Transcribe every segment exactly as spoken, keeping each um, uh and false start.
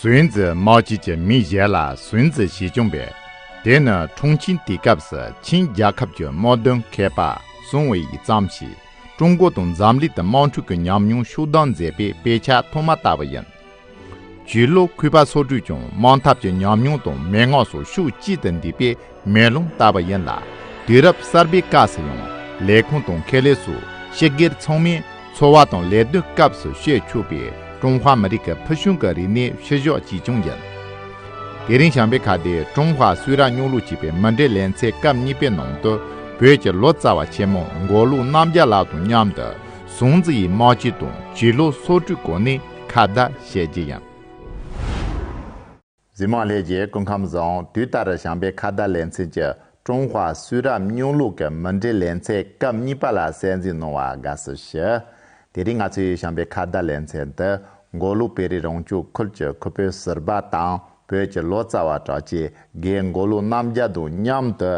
སུའུ་ཙི་དམག་སྤྱི་གྱི་མིང་གཞན་ལ་སུན་ཙི་ཞེས་ཀྱང་འབོད། དེ་ནི་ཁྲུང་ཆིང་དུས་སྐབས་སུ་ཆིང་རྒྱལ་ཁབ་ཀྱི་དམག་དོན་མཁས་པ་སུང་ཝེ་ཡིས་བརྩམས་ཤིང་། ཀྲུང་གོ་དང་འཛམ་གླིང་དུ་དམག་འཁྲུག་གི་ཉམས་མྱོང་ཤུགས་ལྡན་མཛད་པའི་དཔེ་ཆ་ཐོག་མ་ལྟ་བུ་ཡིན། ཇུས་ལོ་ཁུག་པ་སོ་དྲུག་ཀྱང་དམག་འཐབ་ཀྱི་ཉམས་མྱོང་དང་མན་ངག་སོགས་ཕྱོགས་གཅིག་ཏུ་འདུས་པའི་མེ་ལོང་ལྟ་བུ་ཡིན་ལ། དུས་རབས་གསར་པའི་སྐབས་སུ་ཡང་ལས་ཁུངས་དང་ཁེ་ལས་སོགས་སྤྱི་སྒེར་ཚང་མས་འཚོ་བ་དང་ལས་དོན་སྐབས་སུ་སྤྱོད་ཆོག་པའི་ཀྲུང་ཧྭ་མི་རིགས་ཀྱི་ཕུལ་བྱུང་གི་རིག་གནས་ཕྱི་བཞག་ཅིག་ཀྱང་ཡིན། དེ་རིང་བྱམས་པའི་ཁ་བརྡས་ཀྲུང་ཧྭ་སུའུ་ར་རྙིང་ལུགས་ཅེས་པའི་མུ་འབྲེལ་ལེ་ཚན་སྐབས་གཉིས་པའི་ནང་དུ་བོད་ཀྱི་ལོ་ཙཱ་བ་ཆེན་མོ་མགོ་ལོག་རྣམ་རྒྱལ་ལགས་དང་མཉམ་དུ་སུང་ཙི་ཡི་དམག་སྤྱི་དང་ཇུས་ལོ་སོ་དྲུག་སྐོར་ནས་ཁ་བརྡ་བྱེད་རྒྱུ་ཡིན། གཟིགས་མོ་ལྷན་རྒྱས་སྐུ་ཁམས་བཟང་། དུས་ལྟར་བྱམས་པའི་ཁ་བརྡ་ལེ་ཚན་གྱི་ཀྲུང་ཧྭ་སུའུ་ར་རྙིང་ལུགས་ཀྱི་མུ་འབྲེལ་ལེ་ཚན་སྐབས་གཉིས་པ་ལ་གསན་གཟིགས་གནང་བར་དགའ་བསུ་ཞུ། དེ་རིང་ང་ཚོའི་བྱམས་པའི་ཁ་བརྡ་ལེ་ཚན་དུ་མགོ་ལོག་བོད་རིགས་རང་སྐྱོང་ཁུལ་གྱི་ཁུ་བོ་ཟུར་པ་དང་བོད་ཀྱི་ལོ་ཙཱ་བ་གྲགས་ཅན་རྒན་མགོ་ལོག་རྣམ་རྒྱལ་དང་མཉམ་དུ་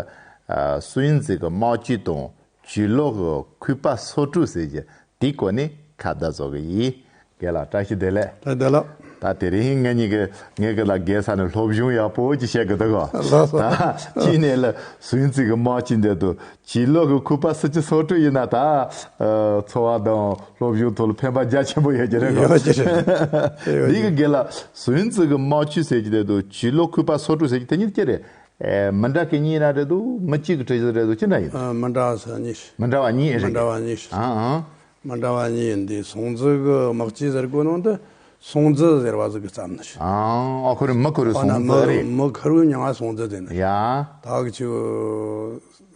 ཨ་སུན་ཙི་གི་དམག་སྤྱི་དང་ཇུས་ལོ་གི་ཁུག་པ་སོ་དྲུག་ཟེར་གྱི་དེའི་སྐོར་ནས་ཁ་བརྡ་བཟོ་གི་ཡིན། རྒན་ལགས་བཀྲ་ཤིས་བདེ་ལེགས། བདེ་ལེགས། ད་དེ་རིང་ངེད་གཉིས་ཀྱི་ངེད་ཀྱི་ལ་རྒན་ས་ནས་སློབ་སྦྱོང་ཡག་པོ་ཅིག་བྱེད་དགོས་འདུག་གོ། ལགས་སོ། ད་གཅིག་ནས་ལ་སུན་ཙི་གི་དམག་སྤྱི་འདི་དང་ཇུས་ལོ་གི་ཁུག་པ་སོ་བཅུ་སོ་དྲུག་ཡིན་ན་ད་ཨ་འཚོ་བ་དང་སློབ་སྦྱོང་ཐོག་ལ་ཕན་པ་རྒྱ་ཆེན་པོ་ཡོད་ཀྱི་རེད་གོ། ཡོད་ཀྱི་རེད། འདི་གི་རྒན་ལགས་སུན་ཙི་གི་དམག་སྤྱི་ཟེར་གྱི་འདི་དང་ཇུས་ལོ་ཁུག་པ་སོ་དྲུག་ཟེར་གྱི་དེ་གཉིས་ཀྱི་རེད། ཨེ་མི་འདྲ་གི་གཉིས་ར་རེད་འདུག་མི་གཅིག་གི་གྲས་རེད་འདུག་ཅི་འདྲ་ཡིན། ཨ་མི་འདྲ་ས་གཉིས། མི་འདྲ་བ་གཉིས་རེད། མི་འདྲ་བ་གཉིས། ཨང་ཨང་། མི་འདྲ་བ་གཉིས་ཡིན་དེ་སུང་ཙི་གི་དམག་སྤྱི་ཟེར་གོ་ནང་དུ་སུང་ཙི་ཟེར་བ་ཟིག་གི་བརྩམས་ནི་རེད། ཨང་ཨ་ཁོ་རེ་མི་ཁོ་རེ་ཨ་ན་སུང་ཙི་མི་རེད། མི་ཁེར་བོའི་མྱིང་ང་སུང་ཙི་ཟེར་ནི་རེད། ཡ། ད་གི་ཆུ་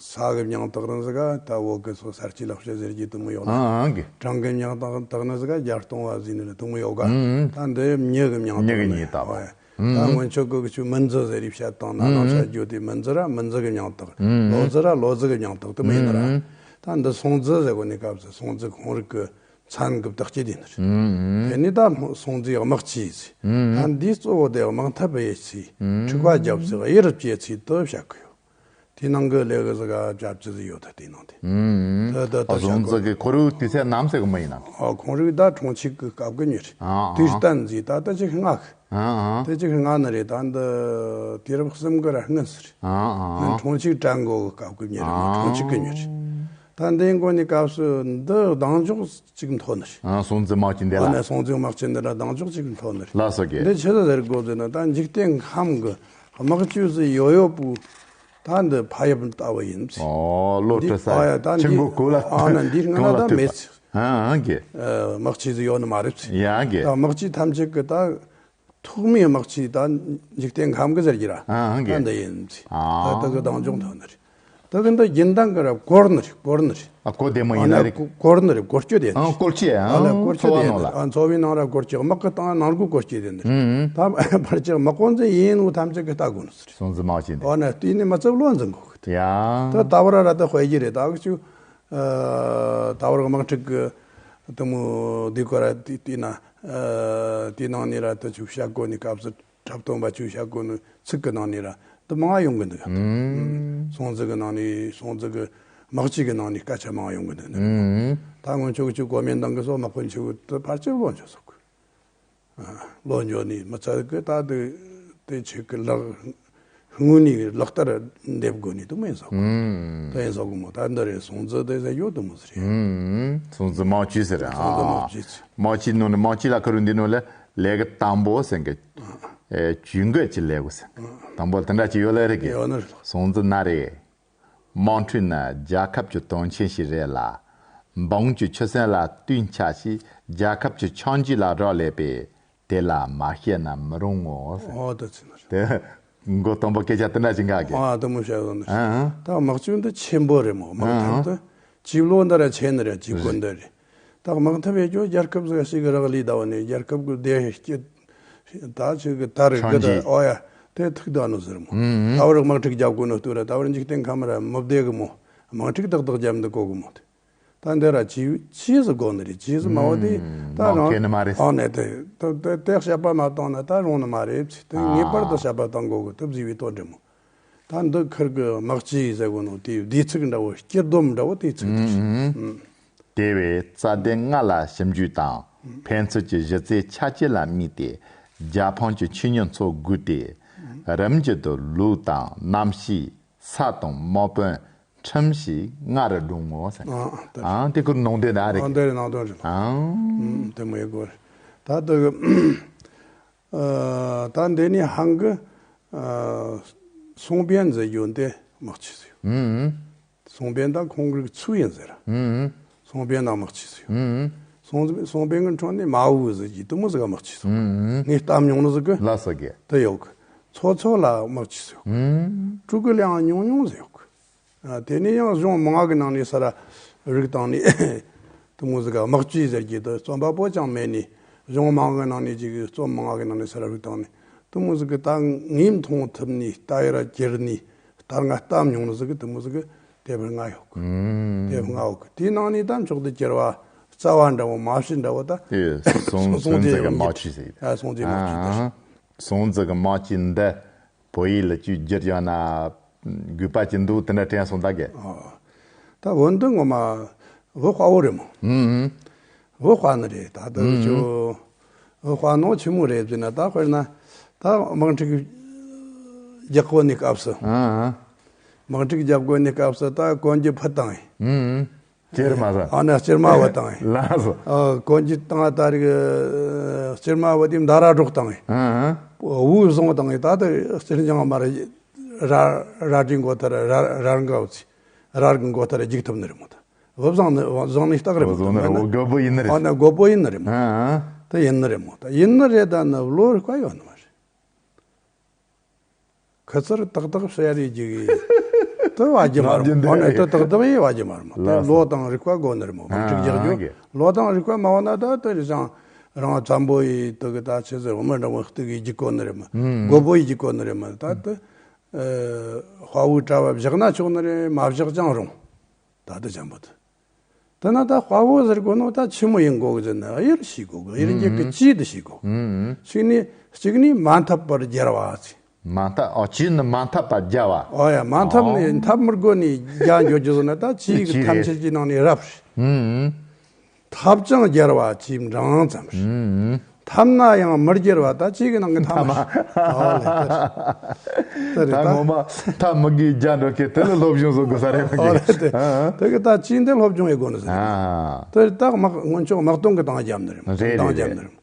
ས་གི་མྱིང་བཏགས་ནི་ཟིག་ག་ད་བོད་གི་སོ་ས་སྐྱི་ལག་ཤེས་ཟེར་གྱི་དུ་མི་ཡོད་ན། ཨང་ཨང་གི། བྲང་གི་མྱིང་བཏགས་བཏགས་ནི་ཟིག་ག་རྒྱ་སྟོང་བ་ཟེར་ནི་རེད་དུ་མི་ཡོད་ག་ཨང་ཨང་། ད་འདི་མྱི་གི་མྱིང་མྱི་གི་བཏགས་ནི་མྱིང་བཏགས་ནི་རེད། ད་ཨང་། སྔོན་ཆད་གི་ཆུ་མིན་ཙི་ཟེར་རེ་བཤད་བཏང་ན་ཨང་། ནང་བཤད་རྒྱུ་དེ་མིན་ཙི་ར་མིན་ཙི་གི་མྱིང་བཏགས། ཨང་། ལོ་ཙི་ར་ལོ་ཙི་གི་མྱིང་བཏགས་དེ་མིན་ནི་ར། ཨང་། ད་འདི་སུང་ཙི་ཟེར་གོ་ནི་སྐབས་སུ་སུང་ཙི་ཁོང་རིགས་ཀྱི་མཚན་གི་བཏགས་སྐྱེ་དེ་ནི་རེད། ཨང་། དེ་ནི་ད་སུང་ཙི་དམག་སྤྱི་ཟེར། ཨང་། ད་འདིའི་གཙོ་བོ་དེ་དམག་འཐབ་ཡེ་ཚེ་ཨང་། འཁྲུག་པ་རྒྱབ་ཚེ་དབྱེ་རུ་བཅད་ཚེ་དུ་བཤད་གི་ཡོད། དེ་ནང་གི་ལས་གི་ཟི་ག་བཅའ་བཅུ་ཟིག་ཡོད་ད་དེ་ནང་དེ། ཨུམ། དེ་དེ་ཨ་ད་སོང་ཟི་གི་ཁོ་རུ་དུས་ཚད་ནམ་ཟེར་གི་མི་ཡིན་ན། ཨ་ཁོང་རིག་ད་གྲོང་ཁྱེར་གི་སྐབས་གི་མྱི་རེད། ཨ་ཨ། དུས་གཏན་ཟིག་ད་ད་ཅིག་སྔ་གི། ཨ་ཨ། དེ་ཅིག་སྔ་ནི་རེད་ད་འདི་དུས་རབས་གསུམ་གི་ར་སྔོན་ཟིག་རེད། ཨ་ཨ། སྔོན་གྲོང་ཁྱེར་བྲན་གོ་གི་སྐབས་གི་མྱི་རེད་ཨ་ཨ། གྲོང་ཁྱེར་གི་མྱི་རེད། ད་འདི་འགོ་ནི་སྐབས་སུ་འདི་གདེང་འཇོག་ཅིག་མཐོ་ནི་རེད། ཨ་སོང་ཟི་དམག་སྤྱི་འདི་ལ། ཨ་ནི་སོང་ཟི་དམག་སྤྱི་འདི་ལ་གདེང་འཇོག་ཅིག་མཐོ་ནི་རེད། ལ་སོ་གི། འདི་ཆི་ཟིག་ཟེར་དགོ་ཟེར་ན་ད་འཇིག་རྟེན་ཁམས་གི་དམག་སྤྱི་ཟིག་ཡོད་ཡོད་པོ། ད་འདི་ཕ་ཡབ་ལྟ་བུ་ཡིན་ཟེར། ཨོ་ལོ་འདི་སྤྲུལ་ས་ཨ་ཡ་ད་ཆུ་འདི་མགོ་གོ་ལ་ཨ་ན་འདི་སྔ་ན་ད་མེད་ཟེར། ཨ་ཨ་གི། ཨ་དམག་སྤྱི་ཟིག་ཡོད་ནི་མ་རེད་ཟེར། ཡ་གི། ད་དམག་སྤྱི་ཐམས་ཅད་ཀྱི་ད་ཐོག་མའི་དམག་སྤྱི་ད་འཇིག་རྟེན་ཁམས་གི་ཟེར་གྱི་ར། ཨ་ཨ་གི། ད་འདི་ཡིན་ཟེར། ཨ་ད་ད་གི་གདེང་འཇོག་མཐོ་ནི་རེད། ད་གི་འདི་རྒྱུན་ལྡན་གི་ར་གོར་ནི་རེད་གོར་ནི་རེད། ཨ་གོ་བདེ་མོ་ཡིན་ན་རེད། ཨ་ནི་གོ་གོར་ནི་རེད་གོར་སྐྱོད་དེ་ཨ་གོར་སྐྱོད་ཨ་ཨ་ལ་གོར་སྐྱོད་འཚོ་བ་དེ་ནང་ལ། ཨ་འཚོ་བའི་ནང་ར་གོར་སྐྱོད་དམག་གི་སྟེང་ནང་གོ་གོར་སྐྱོད་དེ་འདི་ཨུམ། ད་ཕར་ཆེ་དམག་དཔོན་ཚོ་ཡིན་ནོ་ཐམས་ཅད་གི་ལྟ་དགོས་ནོ་ཟེར། སོང་ཟི་དམག་སྤྱི་འདི། ཨ་ནི་དེ་ནི་མི་ཚབ་བློ་འཛིན་དགོས་གི་ཡ། ད་ད་བར་ར་ད་དཔེ་གི་རེད་ད་གི་ཆུ། ཨ་ད་བར་དམག་འཁྲུག་གི་དུ་མོ་འདི་གོ་ར་དེ་དེ་ན་ཨ་དེ་ནང་ནས་ར་ད་ཆུ་བཤད་གོ་ནི་སྐབས་སུ། འཁྲབ་སྟོན་པ་ཆོས་བཤད་གོ་ནི་ཚིག་གི་ནང་ནས་ར་དུ་མང་ཡོང་གི་འདུག་ཨུམ། སོང་ཟི་གི་ནང་ནས་སོང་ཟི་གི་དམག་སྤྱི་གི་ནང་ནས་སྐད་ཆ་མང་ཡོང་གི་འདུག་ཨུམ། ད་སྔོན་ཆོག་ཆོས་གོ་མེད་འདང་གི་སོ་དམག་དཔོན་ཆོས་དུ་ཕར་ཆེར་ལོ་འཇོག་སོག་ལོ་འཇོག་ནས་མི་ཚད་གི་ད་དུ་དེ་ཆོས་གི་ལག་དངོས་ནས་ལག་བསྟར་འདེབས་དགོས་ནས་དུ་མེད་སོག་ཨུམ། དུ་ཡིན་སོག་གི་མོ་ད་འདི་རེད་སོང་ཟི་དེ་ཟེར་ཡོད་དུ་མོ་ཟེར་ཡ། ཨུམ། སོང་ཟི་དམག་སྤྱི་ཟེར་ཨ། སོང་ཟི་དམག་སྤྱི་ཟེར། དམག་སྤྱི་ནང་ནས་དམག་སྤྱི་ལ་ཁ་རུ་འདི་ནང་ལ་ལས་ཀ་དང་པོ་ཟེར་གི། ཨེ་ཇུས་འགོད་ཀྱི་ལས་འགུལ་ཟེར། དང་པོ་དེ་འདྲ་ཅིག་ཡོད་ལེ་རེད་གི། ཡོད་ནི་རེད། སོང་ཙི་ན་རེ། དམག་འཁྲུག་ནི་རྒྱལ་ཁབ་ཀྱི་དོན་ཆེན་ཞིག་རེད་ལ། འབངས་ཀྱི་ཆུ་སྲིན་ལ་བསྟུན་ཆ་ཞིག་རྒྱལ་ཁབ་ཀྱི་ཆགས་འཇིག་ལ་རག་ལས་པས་དེ་ལ་མ་བཤད་ན་མི་རུང་ངོ་ཟེར། ཨོ་ད་ཚིག་ནི་རེད། དེ་མགོ་དང་པོ་སྐད་ཆ་དེ་འདྲ་ཅིག་འགའ་གི། ཨ་དེ་མོ་བཤད་ཡོད་ནི་རེད། ཨ་ཨ། ད་དམག་སྤྱི་འདི་ཆེན་པོ་རེད་མོ་དམག་འཐབ་ཏུ། ཅིག་ལོ་འདི་ར་ཆེ་ནི་རེད་ཅིག་གོ་འདི་རེད། ད་དམག་འཐབ་ཡེ་རྒྱུ་རྒྱལ་ཁབ་ཟིག་ཞིག་གི་རག་ལས་ད་བ་ནས་རྒྱལ་ཁབ་གི་བདེ་སྐྱིད་ད་ཅིག་གི་དར་གི་ད་ཆོན་ཅི། ཨོ་ཡ་དེ་ཐུག་ད་ནོ་ཟེར་མོ། ཨུམ་ཨུམ། ད་བར་དམག་འཁྲུག་རྒྱབ་གོ་ནོ་ལྟོས་ར་ད་བར་འཇིག་རྟེན་ཁམས་ར་མི་བདེ་གི་མོ། དམག་འཁྲུག་ཏག་ཏག་རྒྱབ་འདི་གོ་གི་མོ། ད་འདི་ར་ཅི་ཅི་ཟིག་གོ་ནི་རེད་ཅི་ཟིག་མ་བ་དེ་ད་མ་རང་མཁས་ནི་མ་རེད། ཨོ་ནས་དེ་ད་དེ་དེ་བཤད་པ་མ་བཏང་ན་ད་རུང་ནི་མ་རེད་ཅི་དེ་ངེས་པར་དུ་ཨ་བཤད་པ་བཏང་གོ་གི་ཐུབ་ཟིག་བའི་དོན་འདྲི་མོ། ད་འདི་ཁིར་གི་དམག་སྤྱི་ཟེར་གོ་ནོ་དེ་བདེ་ཚིག་འདྲ་བོ་སྐྱིད་སྡོམ་འདྲ་བོ་དེ་ཚིག་འདི་རེད། ཨུམ་ཨུམ། ཨུམ། དེ་བས་རྩ་དོན་ལྔ་ལ་ཞིབ་འཇུག་དང་ཕན་ཚུན་གྱི་གཞི་རྩའི་ཆ་རྐྱེན་ལ་དམིགས་ཏེ་ རྒྱལ་ཕམ་གྱི་ཆོས་ཉིད་ཚོ་དགོས་ཏེ། རིམ་གྱིས་དུ་ལུགས་དང་རྣམ་ཤེས་ས་དང་དམག་དཔོན་ཁྲིམས་ཞེས་ལྔ་རུ་བགྲང་ངོ་ཟེར། ཨ་ཨ་ད་ཨང་དེ་ཁུར་ནང་དེ་ན་རེད། ཨ་འདི་རེད་ནང་དོན་རེད། ཨང་ཨུམ་དེ་མོ་ཡི་གོ་རེད། ད་དུ་ཨ་ད་འདི་ནི་ཧང་གི་ཨ་སུང་པན་ཟེར་རྒྱུ་འདི་དམག་སྤྱི་ཟེར། ཨུམ། སུང་པན་དང་ཁོང་གི་ཚུ་ཡིན་ཟེར། ཨུམ། སུང་པན་དང་དམག་སྤྱི་ཟེར། ཨུམ། སུང་སུང་པན་གི་འཕྲོ་ནས་མ་འུ་ཟེར་གྱི་དུ་མོ་ཟིག་ག་དམག་སྤྱི་ཟེར། ཨུམ། ངས་བལྟམས་མྱོང་ནི་ཟིག་གི་ལ་ས་གི། དུ་ཡོད་གི། ཚོ་ཚོ་ལ་དམག་སྤྱི་ཟེར། ཨུམ། ཀྲུ་གུ་ལིའང་ཉུང་ཉུང་ཟེར་ཡོད་གི། ཨ་དེ་ནས་ཡང་གཞུང་མང་གི་ནང་ནས་ས་ར་རིགས་བཏང་ནས་དུ་མོ་ཟིག་ག་དམག་སྤྱི་ཟེར་གྱི་དུ་རྩོམ་པ་པོ་ཅང་མེད་ནས། གཞུང་མང་གི་ནང་ནས་ཅིག་རྩོམ་མང་གི་ནང་ནས་ས་ར་རིགས་བཏང་ནས་དུ་མོ་ཟིག་གི་ད་ངས་མཐོང་ཐུབ་ནས་ལྟ་ཡར་གྱུར་ནས་ལྟར་ང་བལྟམས་མྱོང་ནི་ཟིག་གི་དུ་མོ་ཟིག་གི་དེབ་ལྔ་ཡོད་གི། ཨུམ། དེབ་ལྔ་ཡོད་གི། དེའི་ནང་ནས་ད་མཆོག་ཏུ་གྱུར་པ་རྩ་བ་འདྲ་བོ་མ་ཕྱི་འདྲ་བོ་ད་དེ་སུང་སུང་ཙི་གི་དམག་སྤྱི་ཟེར། ཨ་སུང་ཙི་དམག་སྤྱི་ད། ཨ་སུང་ཙི་གི་དམག་སྤྱི་འདི་བོད་ཡིག་ལ་བཅོས་བསྒྱུར་བྱས་ན་དགོས་པ་ཅི་འདུག་དེ་འདྲ་དྲན་སོང་ད་གི། ཨ་ད་བོད་འདི་ངོ་མ་བོད་དཔའ་བོ་རེད་མོ། ཨུམ། བོད་དཔའ་ནི་རེད། ད་ལྟ་ཨུམ་ཁྱོད་བོད་དཔའ་ནོ་ཆི་མོ་རེད་ཟེར་ན། ད་དཔེར་ན་ད་དམག་འཁྲུག་རྒྱག་གོ་ནི་སྐབས་སུ། ཨ་དམག་འཁྲུག་རྒྱག་གོ་ནི་སྐབས་སུ་ད་གོན་རྒྱུ་ཕུད་བཏང་ཡིན། ཨུམ། ཅེར་མ་ཟ། ཨ་ནི་སྤྱིར་མ་བ་བཏང་ཡིན། ལགས་སོ། ཨ་གོན་རྒྱུ་བཏང་ད་རིག་སྤྱིར་མ་བ་དེ་མདའ་ར་སྒྲོག་བཏང་ཡིན། ཨ་ཨ། འུ་བཟུང་བཏང་ཡིན། ད་ལྟ་སྤྱིར་འགྱངས་མ་ར་ར་ར་དྲིན་གོ་ཐར་ར་ར་འགའ་བ་ཚི་ར་ར་གི་གོ་ཐར་རྒྱུག་ཐུབ་ནི་རེད་མོ། ད་བུ་བཟང་ནི་བཟང་ནི་སྟག་རེད་མོ། བུ་བཟང་ནི་རེད། འོ་རྒོད་པོ་ཡིན་ནི་རེད། ཨ་ན་རྒོད་པོ་ཡིན་ནི་རེད་མོ། ཨ་ཨ། ད་ཡིན་ནི་རེད་མོ། ད་ཡིན་ནི་རེད། ད་ནི་བློ་རིག་པ་ཡོད་ནི་མ་རེད། ཁུ་ཚུར་ཏག་ཏག་བཤད་རེས་རྒྱུ་གི་དུ་བ་རྒྱུ་མ་རེད་མོ། ཨ་ནི་དུ་ཏག་ཏག་ཡིས་བ་རྒྱུ་མ་རེད་མོ། དེ་ལགས་སོ། བློ་དང་རིག་པ་དགོས་ནི་རེད་མོ། ཨ་འགྲིག་རྒྱག་རྒྱུ། ཨ་གི། བློ་དང་རིག་པ་མ་འོ་ན་ད་དུ་རེ་ཅང་རང་བཙན་པོ་ཡི་དུ་གི་ད་ཆི་ཟེར་བ་མི་འདྲ་བོ་སྟུག་གི་རྒྱུག་གོ་ནི་རེད་མོ། ཨུམ། རྒོད་པོ་ཡི་རྒྱུག་གོ་ནི་རེད་མོ། ད་དུ་ཨ་དཔའ་བོའི་གྲྭ་བ་བཞག་ན་ཆོག་ནི་རེད། མ་བཞག་ཅང་རུང་། ད་དུ་འཇམ་པོ་དུ། དེ་ན་ད་དཔའ་བོ་ཟེར་དགོས་ནོ་ད་ཆི་མོ་ཡིན་དགོས་གི་ཟེར་ན། གཡེར་ཤེས་དགོས་གི། གཡེར་རྒྱུ་གི་ཨུམ། གཅིག་ཏུ་ཤེས་དགོས། ཨུམ། གཅིག་ནི་གཅིག་ནི་མ་འཐབ་པར་རྒྱལ་བ་ཟེར། མ་འཐབ། ཨོ་གཅིག་ནི་མ་འཐབ་པར་རྒྱལ་བ། ཨོ་ཡ་མ་འཐབ་ནི་ཨོ། འཐབ་མི་དགོས་ནི་རྒྱལ་འགྱོ་རྒྱུ་ཟེར་ན་ད་གཅིག་གི་གཅིག་ཐམས་རེད། ཅད་ཀྱི་ནང་ནས་རབ་རེད། ཨུམ། འཐབ་ཅིང་རྒྱལ་བ་ཆེས་འབྲིང་ཙམ་རེད། ཨུམ། འཐབ་ན་ཡང་མི་རྒྱལ་བ་ད་གཅིག་གི་ནང་གི་མཐའ་མ། ཨོ་ལེ། དེ་རེད་ད། ད་ངོ་མ་ད་མི་གིས་རྒྱ་འགྲོ་མཁན་དེ་ལ་སློབ་སྦྱོང་བཟོ་དགོས་ས་རེད་མ་ཨོ་གི། ལེ་དེ། ཨ་ཨ། དེ་གི་ད་ཅི་འདི་སློབ་སྦྱོང་ཡེ་དགོས་ནི་ཟེར། ཨ་དེ་རེད་ད། དམག་སྔོན་ཆད་དམག་དོན་གི་འདང་བརྒྱབ་ནི་རེད། རེད་འདང་རེད་བརྒྱབ་རེད། ནི་རེད།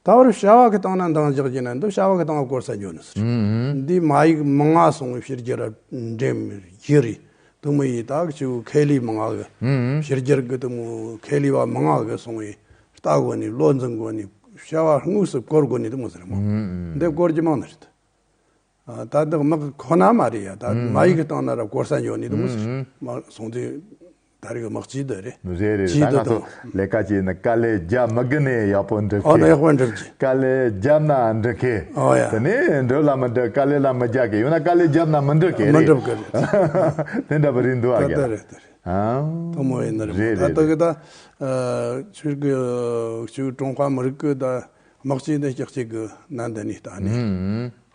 ད་བར་བྱ་བ་གི་སྟེང་ན་འདང་རྒྱག་རྒྱུ་ན་འདི་བྱ་བ་གི་སྟེང་ལ་གོ་ས་འཇོག་ནི་ཟེར། ཨུམ། འདི་མ་ཡིག་མང་ང་སོང་བའི་ཕྱི་རྒྱལ་ར་འདྲེ་མི་རྒྱུ་རེད། དུ་མོ་ཡི་ད་གི་ཆུ་ཁེ་ལི་མང་ང་གི། ཨུམ། ཕྱི་རྒྱལ་གི་དུ་མོ་ཁེ་ལི་བ་མང་ང་གི་སོང་བའི་ལྟ་དགོས་ནི། བློ་འཛིན་དགོས་ནི། བྱ་བ་དངོས་སུ་བཀོལ་དགོས་ནི་དུ་མོ་ཟེར་མོ། ཨུམ། འདི་བཀོལ་རྒྱུ་མང་ནི་རེད། ཨ་ད་འདི་དམག་ཁོ་ན་མ་རེད་ཡ། ད་ཨུམ། མ་ཡིག་གི་སྟེང་ན་ར་བཀོལ་ས་འཇོག་ནི་དུ་མོ་ཟེར། ཨུམ། མ་སོང་དུས་ད་རེས་དམག་སྤྱི་འདི་རེད། རེད་རེད། ཅི་ད་འདི་ང་ཚོ་དང་ལས་ཀ་བྱས་ན་དཀའ་ལས་རྒྱབ་མི་དགོས་ནས་ཡག་པོ་འགྲུབ་ཨོ་ན་ཡག་པོ་འགྲུབ་ཀྱི། དཀའ་ལས་རྒྱབ་ན་འགྲུབ་ཀྱི། ཨོ་ཡ། དེ་ནས་འགྲུབ་ལ་མི་འགྲུབ། དཀའ་ལས་ལ་མི་རྒྱག་གི་ཡོད་ན་དཀའ་ལས་རྒྱབ་ན་མི་འགྲུབ་ཀྱི་མི་རེད། འགྲུབ་ཀྱི་རེད། དེ་འདྲ་པོ་རེད་འདུག་ཨ། ད་རྒན་ད་རེད་ད་རེད། ཨང་། དུ་མོ་ཡིན་ནི་རེད། རེད་ད་རེད་ལྟ་གི་རེད། ད་ཨ་ཆོས་ཀྱི་ཆོས་ཀྲུང་ཧྭ་མི་རིགས་ཀྱི་ད་དམག་སྤྱི་འདི་ཀྱག་ཅིག་གི་ནན་ཏན་ནས་ལྟ་ནས།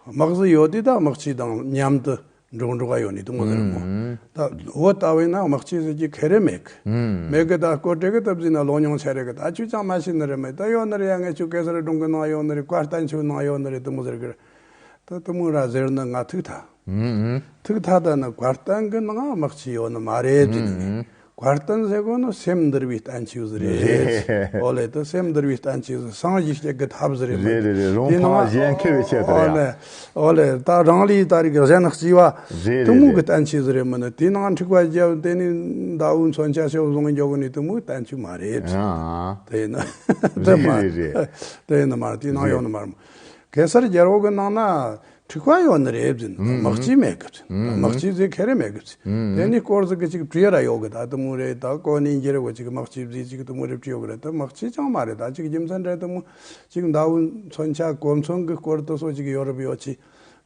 ཨང་། དམག་ཟི་ཡོད་དུས་ད་དམག་སྤྱི་དང་མཉམ་དུ་འགྲོགས་འགྲོགས་ཡོད་ནི་དུ་མོ་ཟེར་མོ། ཨང་། ད་བོད་ལྟ་བས་ན་དམག་སྤྱི་ཟེར་གྱི་ཁེ་རེ་མེད་གི། ཨང་། མེད་གི། ད་སྐོར་དྲེ་གི་སྟབས་ཟིན་ན་ལོ་ཉུང་ཆ་རེ་གི། ད་ཁྱོད་ཅང་མ་ཤེས་ནི་རེད་མེད། ད་ཡོད་ནི་རེད་ཡ། ངས་ཁྱོད་གེ་སར་སྒྲུང་གི་ནང་ཡོད་ནི་རེད། བཀའ་བསྟན་ཆོས་ནང་ཡོད་ནི་རེད། དུ་མོ་ཟེར་གི། ད་དུ་མོ་ར་ཟེར་ནི་ང་ཐུག་ཐལ། ཨང་། ཐུག་ཐལ་ད་ནི་བཀའ་བསྟན་གི་ནང་དམག་སྤྱི་ཡོད་ནི་མ་རེད་ཟེར་ནི། ཨང་། བཀའ་བསྟན་ཟེར་གོ་ནི་སེམས་འདུལ་བའི་བསྟན་བཅོས་ཟིག་རེད། རེད། ཨོ་ལེ། ད་སེམས་འདུལ་བའི་བསྟན་བཅོས་ཟིག། སངས་རྒྱས་བཅས་ཀྱི་ཐབས་ཟིག་རེད། རེད་རེད་རེད། རུང་དེའི་ནང་ཕངས་གཞན་མཁས་པའི་ཆེད་དུ་ཨོ་རེད་ཡ། ལེ། ཨོ་ལེ། ད་རང་ལས་ད་རིག་གཞན་གཅེས་པ། རེད་དུ་མོ་གི་རེད་རེད། བསྟན་བཅོས་ཟིག་རེད་མིན་ནི། དེའི་ནང་འཁྲུག་པ་བརྒྱབ་དེ་ནི་མདའ་དབུས་མཚོན་ཆ་ཤོབ་བཟུང་འཇོག་གི་ནི་དུ་མོའི་བསྟན་བཅོས་མ་རེད། ཨ་དེ་ཡིན་ན་དེ་མ་རེད་རེད། དེ་ཡིན་ན་མ་རེད། དེའི་ནང་ཡོད་ནི་མ་རེད། གེ་སར་རྒྱལ་པོ་གི་ནང་ན་འཁྲུག་པ་ཡོད་ནི་རེད་ཟེར། ཨུམ། དམག་སྤྱི་མེད་གི་ཟེར། ཨུམ། དམག་སྤྱི་ཟེར་ཁེ་རེ་མེད་གི་ཟེར། ཨུམ། དེ་ནི་སྐོར་ཟིག་གི་ཅིག་བྲིས་ར་ཡོད་གི། ད་དུ་མོ་རེད། ད་གོ་ནི་འགྱུར་བ་ཅིག་དམག་སྤྱི་ཟིག་ཅིག་དུ་མོ་རེ་བྲིས་ཡོད་གི་རེད། ད་དམག་སྤྱི་ཅང་མ་རེད། ད་ཅིག་རྒྱུ་མཚན་རེད། དུ་མོ་ཅིག་མདའ་དབུས་མཚོན་ཆ་གོ་མཚོན་གི་སྐོར་དུ་སོ་ཅིག་ཡོད་རབས་ཡོད་ཅི།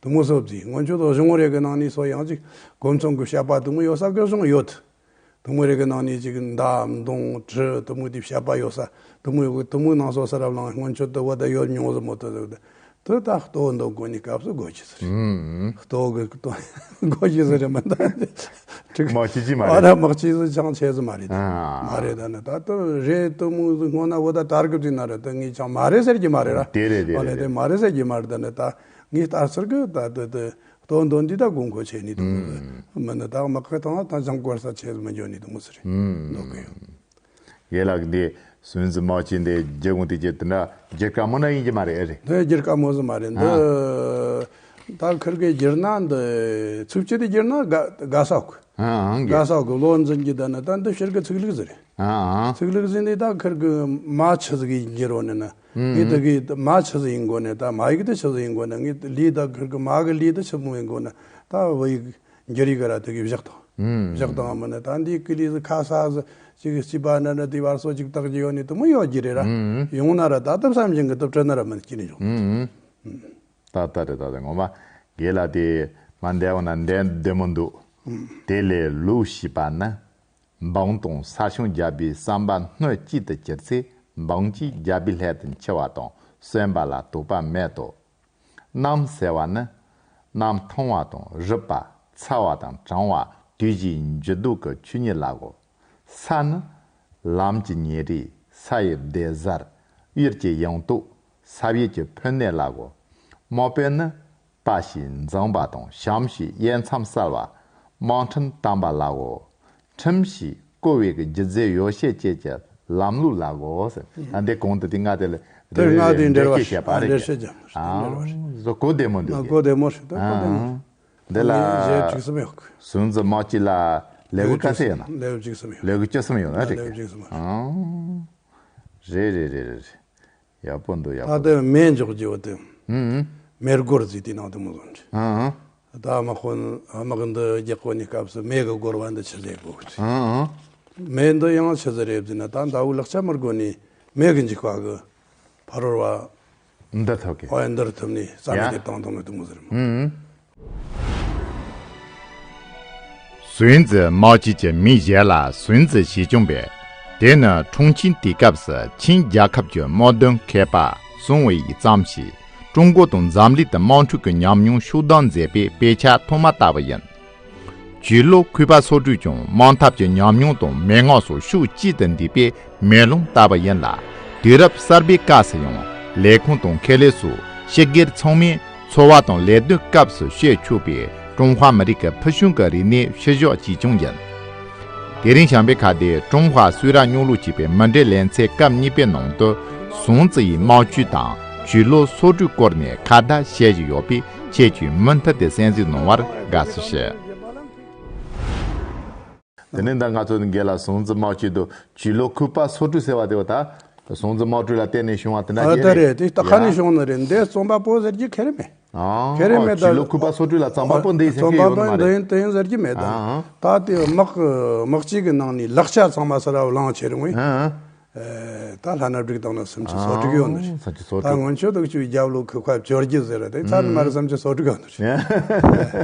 དུ་མོ་སོ་ཟིག་སྔོན་ཆད་དུ་གཞུང་རེ་གི་ནང་ནས་སོ་ཡང་ཅིག་གོ་མཚོན་གི་བཤད་པ་དུ་མོ་ཡོད་ས་གི་གཞུང་ཡོད། དུ་མོ་རེ་གི་ནང་ནས་ཅིག་མདའ་མདུང་གྲི་དུ་མོ་དེ་བཤད་པ་ཡོད་ས། དུ་མོ་ཡོད་གི། དུ་མོའི་ནང་སོ་ས་རབ་ལང་སྔོན་ཆད་དུ་བ་ད་ཡོད་མྱོང་ཟིག་མོ་དུ་ཟིག་དུ། དེ་ད་ལྟོ་འདོན་གོ་ནི་སྐབས་སུ་དགོས་ཀྱི་ཟེར། ཨུམ། ལྟོ་གི་ལྟོ་དགོས་ཀྱི་ཟེར་མི་འདུག་དམག་སྤྱི་ཅི་མ་ཨ་རེད། ར་དམག་སྤྱི་ཟིག་ཅང་ཆེ་ཟིག་མ་རེད། ཨ། མ་རེད། ད་ནི་ད་ལྟོ་རེད་དུ་མོ་ཟིག་སྔོན་ན་བོ་ད་དར་གི་ཟིག་ན་རེད། ད་ངས་ཅང་མ་རེད་ཟེར་གྱི་མ་རེད་ར། དེ་རེད་དེ་ཨ་ནི་རེད་དེ་རེད། མ་རེད་ཟེར་གྱི་མ་རེད། ད་ནི་ད་ངས་ལྟ་ཚུལ་གི་ད་དེ་དེ་ལྟོ་འདོན་དུས་ད་དགོས་མཁོ་ཆེ་ནི་དུ་ཨུམ། མི་ནི་ད་དམག་གི་ཐང་ད་ཅང་གོ་ས་ཆེ་ཟིག་མི་འཇོན་ནི་དུ་མོ་ཟིག་རེད། ཨུམ། འདོད་གི་ཡོད། ཡེ་ལགས་འདི་སུན་ཙི་དམག་སྤྱི་འདི་རྒྱུ་གུང་དེ་ཅི་དེ་འདྲ་རྒྱུ་དཀའ་མོ་ན་ཡིན་གྱི་མ་རེད། ཨེ་རེད། དེ་རྒྱུ་དཀའ་མོ་ཟིག་མ་རེད། འདི་ཨ། ད་ཁིར་གི་བསྒྱུར་ན་འདི་ཚུགས་ཆེ་དེ་བསྒྱུར་ན་དགའ་དགའ་ས་གི་ཨ་ཨང་གི་དགའ་ས་གི་བློ་འཛིན་གྱི་ད་ནི་ད་འདི་ཕྱིར་གི་ཚིག་ལུགས་ཟིག་རེད། ཨ་ཨང་། ཚིག་ལུགས་ཟིག་འདི་ད་ཁིར་གི་མ་ཆི་ཟིག་གི་འགྱུར་བ་ནི་ན། ཨུ་ངས་ད་གི་མ་ཆི་ཟིག་ཡིན་དགོ་ནི། ད་མ་ཡིག་དེ་ཆི་ཟིག་ཡིན་དགོ་ནི། ངས་ལི་ད་ཁིར་གི་མ་གི་ལི་དེ་ཆི་མོ་ཡིན་དགོ་ནི། ད་བོད་ཡིག་འགྱུར་ཡིག་ག་ར་དེ་གི་བཞག་དང་། ཨུམ། བཞག་དང་མིན་ན་ད་འདི་ཀི་ལི་ཟིག་ཁ་ས་ཟིག་ཅིག་སྐྱིད་པ་ན་ན་དེ་བར་སོ་ཅིག་བཏགས་ཀྱི་ཡོད་ནི་དུ་མོ་ཡོད་ཀྱི་རེད་ར། ཨུམ། ཡོང་ན་ར་ད་ལྟ་བསམ་བཞིན་གི་དུ་བྲི་ན་ར་མིན་སྐྱིད་ནི་བྱུང་། ཨུམ། ད་ལྟ་རེད། ད་ལྟ་ངོ་མ་དགེ་ལ་དེ་མ་འདས་འོ་ན་འདས་བདེ་མོ་འདུག་ཨུམ། དེ་ལས་ལུག་ཤེས་པ་ནི། འབངས་དང་ས་སྐྱོང་རྒྱལ་པོའི་བསམ་པ་སྣོད་གཅིག་ཏུ་གྱུར་ཚེ་འབངས་ཀྱིས་རྒྱལ་པོའི་སླད་དུ་འཆི་བ་དང་གསོན་པ་ལ་དོགས་པ་མེད་དོ། གནམ་ཟེར་བ་ནི། གནམ་ཐང་བ་དང་རུབ་པ། ཚ་བ་དང་གྲང་བ། དུས་བཞིའི་འགྱུར་ལྡོག་གི་ཆོས་ཉིད་ལ་གོ། ས་ནི། ལམ་གྱི་ཉེ་རིས། ས་ཡི་བདེ་གཟར། ཡུལ་གྱི་ཡངས་སྟོགས། ས་བྱི་གི་ཕོ་ཉ་ལ་གོ། དམག་དཔོན་ནི། དཔའ་ཞིང་འཛིང་བ་དང་། བྱམས་ཞིང་དབྱེ་མཚམས་གསལ་བ། དམག་ཁྲིམས་དམ་པ་ལ་གོ། ཁྲིམས་ཞེས་བཀོད་པའི་རྒྱུ་རྫས་ཡོ་བྱད་བཅས་ཀྱི་ལམ་ལུགས་ལ་གོ་ཟེར། ཨ་འདི་གོང་དུ་དེ་ལྔ་དེ་ལ་དེ་ལྔ་དེ་འགྲེལ་བ་འགྲེལ་བཤད་བྱས་པ་རེད། འགྲེལ་བཤད་བྱས་པ་རེད། ཨ་འགྲེལ་བ་རེད། བཟོ་གོ་བདེ་མོ་འདུག་ཨ་གོ་བདེ་མོ་རེད། ད་གོ་བདེ་མོ། ཨ་འདི་ལ་ཞེ་དྲུག་གསུམ་ཡོད་གི་སུན་ཙི་དམག་སྤྱི་ལ་ལེའུ་ག་ཚད་ཡོད་ན། ལེའུ་བཅུ་གསུམ་ཡོད། ལེའུ་བཅུ་གསུམ་ཡོད་ན་རེད། ལེའུ་བཅུ་གསུམ་ཡོད། ཨ་རེད་རེད་རེད། ཡག་པོ་འདུག་ཡག་ད་པོ་ལྟའི་འདུག་མེ་འཇོག་རྒྱུ་བ་དེ། ཨུ་ཨུ། མེ་སྒོར་ཟིག་དེ་ནང་དུ་མོ་ཟོན་རེད། ཨུ་ཨུ། ད་དམག་དཔོན་དམག་འདི་རྒྱག་གོ་ནི་སྐབས་སུ་མེ་གི་སྒོར་བ་འདི་ཆི་ཟེར་གོ་རེད། ཨུ་ཨུ། མེ་འདི་ཡང་ཆི་ཟིག་རེད་ཟེར་ན། ད་ཟླ་བོའི་ལག་ཆ་མི་དགོ་ནི་མེ་གི་འཇིགས་པ་གི་ཕ་རོལ་བ། འདི་ཐོག་གི་ཨོ་ཡ་འདིར་ཐུབ་ནི་རྩ་མེད་ཡ། དེ་བཏང་བཏང་ནི་དུ་མོ་ཟེར་མོ། ཨུ་ཨུ། སུན་ཙི་དམག་སྤྱི་གྱི་མིང་གཞན་ལ་སུན་ཙི་ཞེས་བྱུང་བས། དེ་ནི་ཁྲུང་ཆིང་དུས་སྐབས་སུ་ཆིང་རྒྱལ་ཁབ་ཀྱི་དམག་དོན་མཁས་པ་སུང་ཝེ་ཡིས་བརྩམས་ཤིང་ཀྲུང་གོ་དང་འཛམ་གླིང་དུ་དམག་འཁྲུག་གི་ཉམས་མྱོང་ཤུགས་ལྡན་མཛད་པའི་དཔེ་ཆ་ཐོག་མ་ལྟ་བུ་ཡིན། ཇུས་ལོ་ཁུ་པ་སོ་ཀྲུའུ་ཀྱང་དམག་འཐབ་ཀྱི་ཉམས་མྱོང་དང་མན་ངག་སོགས་ཤུགས་གཅིག་ཏུ་འདུས་པའི་མེ་ལོང་ལྟ་བུ་ཡིན་ལ། དུས་རབས་གསར་པའི་སྐབས་སུ་ཡང་ལས་ཁུངས་དང་ཁེ་ལས་སོགས་སྤྱི་སྒེར་ཚང་མས་འཚོ་བ་དང་ལས་དོན་སྐབས་སུ་སྤྱོད་ཆོག་པའི་ཀྲུང་ཧྭ་མི་རིགས་ཀྱི་ཕུལ་བྱུང་གི་རིག་གནས་ཕྱི་བཞག་ཅིས་ཀྱང་ཡིན། དེ་རིང་བྱམས་པའི་ཁ་བརྡས་ཀྲུང་ཧྭ་སུད་ར་སྙོང་ལུགས་ཅེས་པའི་མུ་འབྲེལ་ལེ་ཚན་སྐབས་གཉིས་པའི་ནང་དུ་སུང་ཙི་ཡི་དམག་ཇུས་དང་ཇུས་ལོ་སོ་ཀྲུའུ་སྐོར་ནས་ཁ་བརྡ་བྱེད་བཞིན་ཡོད་པས། ཁྱེད་ཀྱིས་མུ་མཐུད་དེ་གསན་གཟིགས་གནང་བར་དགའ་བསུ་ཞུ། དེ་ནས་ད་ང་ཚོ་འགན་ལ་སུང་ཙི་དམག་སྤྱི་དུ་ཇུས་ལོ་ཁུ་པ་སོ་ཀྲུའུ་ཟེར་བ་དེ་བ་ད་སུང་ཙི་དམག་གྲོས་ལ་བརྟེན་ནས་བྱུང་བ་དེ་འདྲ་ཨ་ཡིན་ད་རེད། རེད་དེ་ད་ཁ་ནས་ཡ། བྱུང་ནི་རེད། འདི་རྩོམ་པ་པོ་ཟེར་གྱི་ཁེ་རེ་མེད། ཨ་ཁེ་རེ་ཨོ་མེད་ད། ཇུས་ལོ་ཁུ་པ་སོ་ཀྲུའུ་ལ་རྩོམ་པ་པོ་འདི་ཟེར་གྱི་ཡོད་ནི་མ་རེད། རྩོམ་པ་པོ་འདི་ཡིན་དེ་ཡིན་ཟེར་གྱི་མེད་ད། ཨ་ཨ། ད་དེ་དམག་དམག་སྤྱི་གི་ནང་ནས་ལག་ཆ་ཚང་མ་ས་ར་བླངས་ཁྱེར་འོང་། ཨ་ཨ། ད་ལྷ་ན་སྒྲིག་བཏང་ན་སུམ་ཅུ་སོ་དྲུག་ཡོད་ནི་རེད། ཨ་སུམ་ཅུ་སོ་དྲུག་ད་སྔོན་ཆད་དུ་ཆུའི་རྒྱབ་ལོ་ཁུ་ཁ་བཅོ་བརྒྱད་ཟེར་ར་དེ་ཚར་ནི་མ་རེད། སུམ་ཅུ་སོ་དྲུག་ཡོད་ནི་རེད།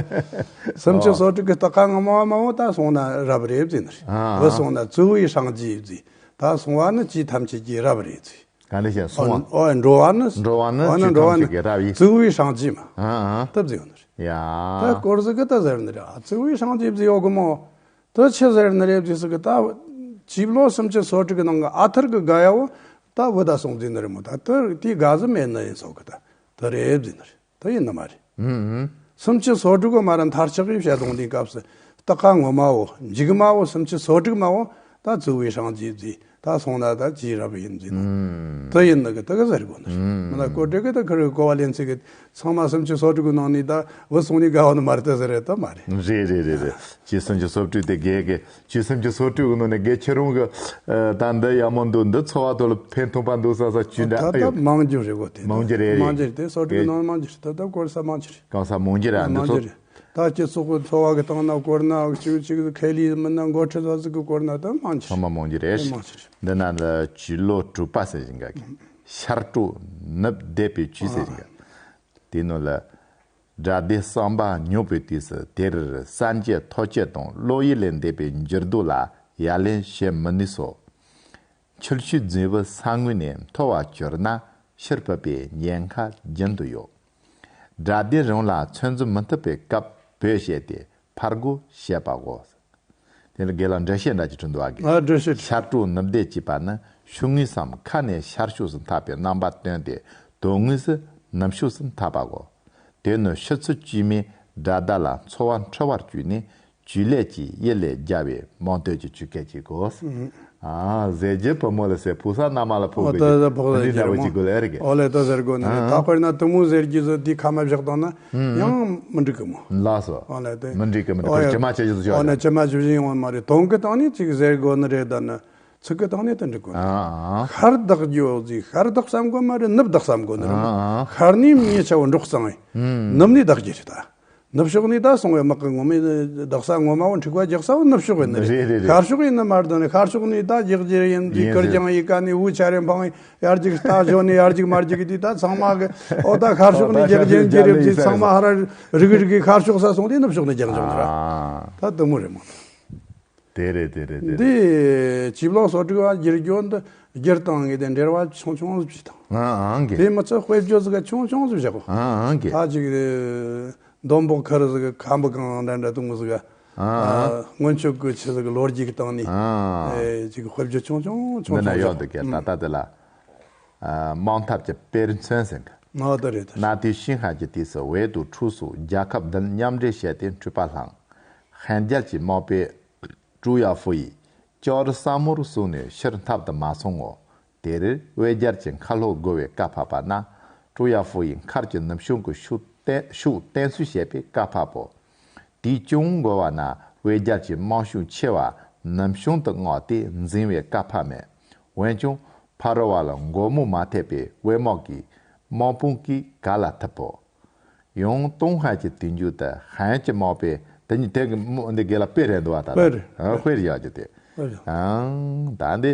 སུམ་ཅུ་སོ་དྲུག་གི་སྟག་ཁ་ང་མ་མ་འོ་ད་སོང་ན་རབ་རེད་ཟེར་ནི་རེད། ཨ་བུ་སོང་ན་ཙུའུ་ཝེ་ཧྲང་ཅི་ཟེར། ད་སོང་བ་ནི་ཅི་ཐམས་ཅད་ཀྱི་རབ་རེད་ཟེར། ག་འདྲ་བྱས་སོང་བ། ཨོ་འགྲོ་བ་ནི། འགྲོ་བ་ནི། ཨོ་ན་ཅི་འགྲོ་བ་ཐམས་ཅད་ནི་ཀྱི་རབ་ཡིན། ཙུའུ་ཝེ་ཧྲང་ཅི་མ། ཨ་ཨ། སྟབས་ཟེར་ཡོད་ནི་རེད། ཡ། ད་སྐོར་ཟིག་གི་ད་ཟེར་ནི་རེད། ཨ་ཙི་ཝེ་ཧྲང་ཅི་ཟིག་ཡོད་གི་མོ། ད་ཆི་ཟེར་ནི་རེད་ཟེར་གི་ད། ཆིབས་ལོ་སུམ་ཅུ་སོ་དྲུག་གི་ནང་གི་ཨ་ཐར་གི་དགའ་ཡ་བོ་ད་བུ་ད་སོང་ཟིག་ནི་རེད་མོ། ད་ད་དེ་དགའ་ཟིག་མེད་ནི་ཡིན་སོག་གི་ད་ད་རེད་ཟེར་ནི་རེད། ད་ཡིན་ནི་མ་རེད། ཨུ་ཨུ། སུམ་ཅུ་སོ་དྲུག་གི་མ་ར་མཐར་ཆགས་ཀྱི་བཤད་དོན་དེའི་སྐབས་སུ་སྟག་ཁ་ངོ་མ་བོ་མཇུག་མ་བོ་སུམ་ཅུ་སོ་དྲུག་མ་བོ་ད་ཙུའུ་ཝེ་ཧྲང་ཅི་ཟིག་ད་སོང་ན་ད་ཅི་རབ་ཡིན་ཟིག་ནོ། ཨུ་ད་ཡིན་ནི་གི་ད་གི་ཟེར་དགོས་ནི་རེད། ཨུ་མི་ན་ཀོ་ཀྲེ་གི་ད་ཁི་རི་གོ་བ་ལེན་ཚིག་གི་ཚང་མ་སུམ་ཅུ་སོ་དྲུག་གི་ནང་ནས་ད་བུ་སོང་ནས་དགའ་བ་ནི་མ་རེད་ད་ཟེར་རེད་ད་མ་རེད། རེད་རེད་རེད་རེད། ཅི་སུམ་ཅུ་སོ་དྲུག་དེ་རྒས་གི་ཅི་སུམ་ཅུ་སོ་དྲུག་གི་ནང་ནས་རྒས་ཁྱེད་རང་གི་ད་འདི་ཡག་མོ་འདུག་འདི་འཚོ་བ་ཐོག་ལ་ཕན་ཐོགས་པ་འདུག་ས་ས་ཅི་འདྲ་ད་ཨ་ཡོད། མང་རྒྱུ་རེད་གོ་དེ་མང་རྒྱུ་རེད། མང་རྒྱུ་རེད་དེ་སོ་དྲུག་གི་ནང་མང་རྒྱུ་རེད། ད་ད་སྐོར་ས་མང་རྒྱུ་རེད། གང་ས་མང་རྒྱུ་རེད། འདི་མང་ཚོ་རྒྱུ་རེད། ད་སྤྱི་ཚོགས་ཀྱི་འཚོ་བ་གི་སྟེང་ན་སྐོར་ན་གཅིག་གཅིག་ཁེ་ལི་མི་ན་འགོ་ཁྲིད་ས་ཟིག་གི་སྐོར་ན་ད་མང་རྒྱུ་ཚང་མ་མང་རྒྱུ་རེད། མང་རྒྱུ་རེད། འདི་ན་ལ་ཇུས་ལོ་དྲུག་པ་ཟེར་བཞིན་ག་གི་ཤར་དྲོ་ནུབ་བདེ་བའི་ཇུས་ཟེར་བཞིན་ག་དེ་ནང་ལ། དགྲ་སྡེ་གསུམ་པ་ཉོབ་པའི་དུས་སུ་དེར་སངས་རྒྱས་ཐོག་ཁྱད་དང་བློ་ཡུལ་ལས་འདས་པའི་འགྱུར་ལྡོག་ལ་ཡ་ལན་བྱེད་མི་ནུས་སོ། འཁྱུ་ཤུགས་རྫུན་བུ་ས་ངོས་ནས་མཐོ་བར་གྱུར་ན་ ཕྱིར་བུད་པའི་ཉེན་ཁ་རྒྱུན་དུ་ཡོད། དགྲ་སྡེ་རང་ལ་ཚོད་འཛིན་མི་ཐུབ་པའི་སྐབས་བོད་བཤད་དེ་ཕར་རྒོལ་བྱེད་པའོ། དེ་ལ་དགེ་ལ་འགྲེལ་བཤད་འདྲ་ཅིག་བྲིས་འདུག་ཨ་གི། ཨ་འགྲེལ་བཤད། ཤར་དྲོ་ནུབ་བདེ་ཅེས་པ་ནི་ཕྱོགས་ངོས་སམ་ཁ་ནས་ཤར་ཕྱོགས་སུ་འཐབ་པའི་རྣམ་པ་སྟོན་ཏེ་དོན་དངོས་སུ་ནུབ་ཕྱོགས་སུ་འཐབ་པའོ། དེ་ནི་ཕྱི་ཚུལ་དཀྱུས་མས་དགྲ་སྡེ་ལ་འཚོ་བ་འཁྲུལ་བར་བཅུག་ནས་བཅོས་ལས་ཀྱིས་ཡིད་ལས་རྒྱལ་བའི་མང་ཐོས་ཀྱི་ཆོས་སྐད་ཅིག་གོ། ཨ་ཟེར་རྒྱུ་བུ་མོ་ལ་ཟེར་ཕོ་གསར་མནའ་མ་ལ་ཕོག་པའི་ཨོ་ད་ད་ཕོག་ད་འདི་འདྲ་བོ་ཅིག་དགོས་ལ་ཨེ་རེད་གི། ཨོ་ལེ་ད་ཟེར་དགོས་ནི་རེད། ཨ་ད་དཔེར་ན་དེ་མོ་ཟེར་རྒྱུ་ཟིག་དེའི་ཁ་མ་བཞག་བཏང་ན་ཡང་མི་འགྲིག་གི་མོ། ལགས་སོ། ཨོ་ལེ་དེ་མི་འགྲིག་གི་མི་འགྲིག་ཨོ་གི་ཡ། ཇི་མ་ཇི་བཞིན་ཟེར་ཨོ་ཡ། ནི་ཇི་མ་ཇི་བཞིན་ཡོང་བ་མ་རེད། དོན་གི་སྟེང་ནས་ཅིག་ཟེར་དགོས་ནི་རེད། ད་ནི་ཚིག་གི་སྟེང་ནས་དེ་འགྲིག་གོ་ནི། ཨ་ཨ། ཤར་བདག་རྒྱུ་ཟིག་ཤར་བདག་བསམ་གོ་མ་རེད། ནུབ་བདག་བསམ་གོ་ནི་རེད་མོ། ཨ་ཨ། ཤར་ནས་མི་ཆ་བོ་འབྲོག་གཙང་ཡིན། ཨུམ། ནུབ་ནས་བདག་རྒྱུ་རེད་ད། ནུབ་ཕྱོགས་ནས་ད་སོང་བའི་དམག་གི་ངོ་མའི་བདག་ས་ངོ་མ་བོ་འཁྲུག་པ་རྒྱག་ས་བོ་ནུབ་ཕྱོགས་ཡིན་ནི་རེད། རེད་རེད་རེད། ཤར་ཕྱོགས་ཡིན་ནི་མ་རེད་ནི། ཤར་ཕྱོགས་ནས་ད་རྒྱག་རྒྱུ་ཡིན་དེ་ཡིན་ཀིར་ཟེར་ཀྱང་ཡི་ཀ་ནས་འུ་ཆ་རེ་འཕང་ཡར་རྒྱུག་ད་ཞོ་ནས་ཡར་རྒྱུག་མར་རྒྱུག་དེ་ད་ཚང་མ་གི་ཨོ་ད་ཤར་ཕྱོགས་ནས་རྒྱག་རྒྱུ་ཡིན་རྒྱུ་རེད་ཅེས་ཚང་མ་ཧ་ར་རིག་རིག་གི་ཤར་ཕྱོགས་ས་སོང་དེ་ནུབ་ཕྱོགས་ནས་རྒྱག་འཇོག་ནི་ར། ཨ། ད་དེ་མོ་རེད་མོ། དེ་རེད་དེ་རེད་དེ་རེད། འདི་བྱིས་བློ་སོ་དྲུག་པ་བསྒྱུར་རྒྱུ་འདི་བསྒྱུར་བཏང་ངེས་དེ་འགྲེལ་བ་ཆུང་ཆུང་ཟིག་བྱས་བཏང་། ཨང་ཨང་གི། དེ་མི་ཚད་དཔེ་བརྗོད་ཟིག་ཆུང་ཆུང་ཟིག་བཞག་གོ། ཨང་ཨང་གི། ད་ཅིག་འདོན་པོ་ཁར་ཟིག་ཁམ་བུ་གང་འདྲ་འདྲ་དུང་ཟིག་ཨ་ཨ། སྔོན་ཆད་གི་ཆི་ཟིག་ལོ་རྒྱུས་ཀྱི་སྟེང་ནས་ཨ་ཨ། ཨེ་ཅིག་དཔེ་བརྗོད་ཆུང་ཆུང་ཆུང་འདི་ན་ཆུང་ཡོད་ཟིག་འདུག་གི། ད་ལྟ་དེ་ལ་ཨ་དམག་འཐབ་ཀྱི་དཔེར་མཚོན་ཟིན་གི། ཨ་ད་རེད་ད། གནའ་དུས་ཞིན་ཧན་གྱི་དུས་སུ་ཝེ་དང་ཁྲུའུ་སོགས་རྒྱལ་ཁབ་བདུན་མཉམ་འབྲེལ་བྱས་ཏེ་འཁྲུག་པ་བསླངས། ཧན་རྒྱལ་གྱི་དམག་དཔོན་ཀྲུའུ་ཡ་ཧྥུ་ཡིས་ཅོག་རི་ས་མུར་བཟུང་ནས་ཕྱིར་འཐབ་ཏུ་མ་སོང་ངོ་། དེར་ཝེ་རྒྱལ་གྱི་མཁར་སློབ་རྒོལ་བའི་བཀའ་ཕབ་པ་ན། ཀྲུའུ་ཡ་ཧྥུ་ཡིས་མཁར་གྱི་ནུབ་བྱང་གི་ཤུགས་བརྟན་ཤུགས་བརྟན་གསོ་བྱེད་པའི་བཀའ་ཕབ་པོ། དུས་ཅུང་འགོར་བ་ན་ཝེ་རྒྱལ་གྱི་དམག་ཤུགས་ཆེ་བ་ནུབ་བྱང་དུ་མངགས་ཏེ་འཛིང་བའི་བཀའ་ཕབ་མེད། འོན་ཀྱང་ཕ་རོ་བ་ལ་མགོ་རྨོངས་མ་ཐེབས་པའི་ཝེ་དམག་གིས་དམག་དཔུང་གིས་ག་ལ་ཐུབ་བོ། ཡང་ཏུང་ཧན་གྱི་དུས་མཇུག་ཏུ་ཧན་གྱི་དམག་དཔོན་དེ་ཉིད་དེ་གི་མོ་འདི་དགེ་ལ་དཔེ་རེད་འདུག་བ། ད་དཔེ་རེད། ཨ་དཔེ་རེད་ཡག་གི་དེ། དཔེ་རེད། ཨང་ད་འདི་